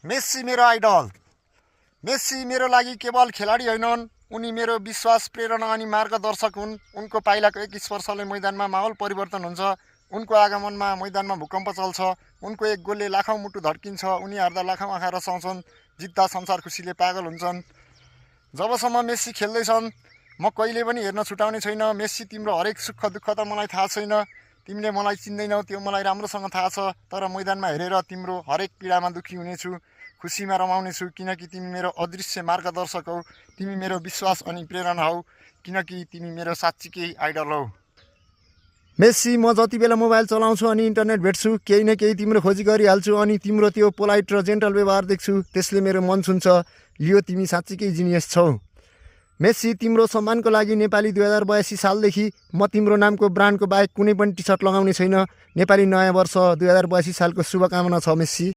Messi मेरो idol. Messi मेरो लागि केवल खेलाडी होइनन्, उनी मेरो विश्वास, प्रेरणा अनि मार्गदर्शक हुन्। उनको पाइलाको एक स्पर्शले मैदानमा माहौल परिवर्तन हुन्छ। उनको आगमनमा मैदानमा भूकम्प चल्छ। उनको एक गोलले लाखौँ मुटु धड्किन्छ। उनी हार्दा लाखौँ आँखा रसाउँछन्, जित्दा संसार खुसीले पागल हुन्छन्। जबसम्म मेस्सी खेल्दैछन् म कहिले पनि हेर्न छुटाउने छैन। मेस्सी, तिम्रो हरेक सुख दुःख त मलाई थाहा छैन, तिमीले मलाई चिन्दैनौ, त्यो मलाई राम्रोसँग थाहा छ। तर मैदानमा हेरेर तिम्रो हरेक पीडामा दुखी हुनेछु, खुसीमा रमाउनेछु, किनकि तिमी मेरो अदृश्य मार्गदर्शक हौ। तिमी मेरो विश्वास अनि प्रेरणा हौ, किनकि तिमी मेरो साँच्चीकै आइडल हौ। मेस्सी, म जति बेला मोबाइल चलाउँछु अनि इन्टरनेट भेट्छु, केही न केही तिम्रो खोजी गरिहाल्छु अनि तिम्रो त्यो पोलाइट र जेन्टल व्यवहार देख्छु, त्यसले मेरो मन छुन्छ। लियो, तिमी साँच्चीकै जिनियस छौ। मेस्सी, तिम्रो सम्मानको लागि नेपाली 2082 सालदेखि म तिम्रो नामको ब्रान्डको बाहेक कुनै पनि टी सर्ट लगाउने छैन। नेपाली नयाँ वर्ष 2082 सालको शुभकामना छ मेस्सी।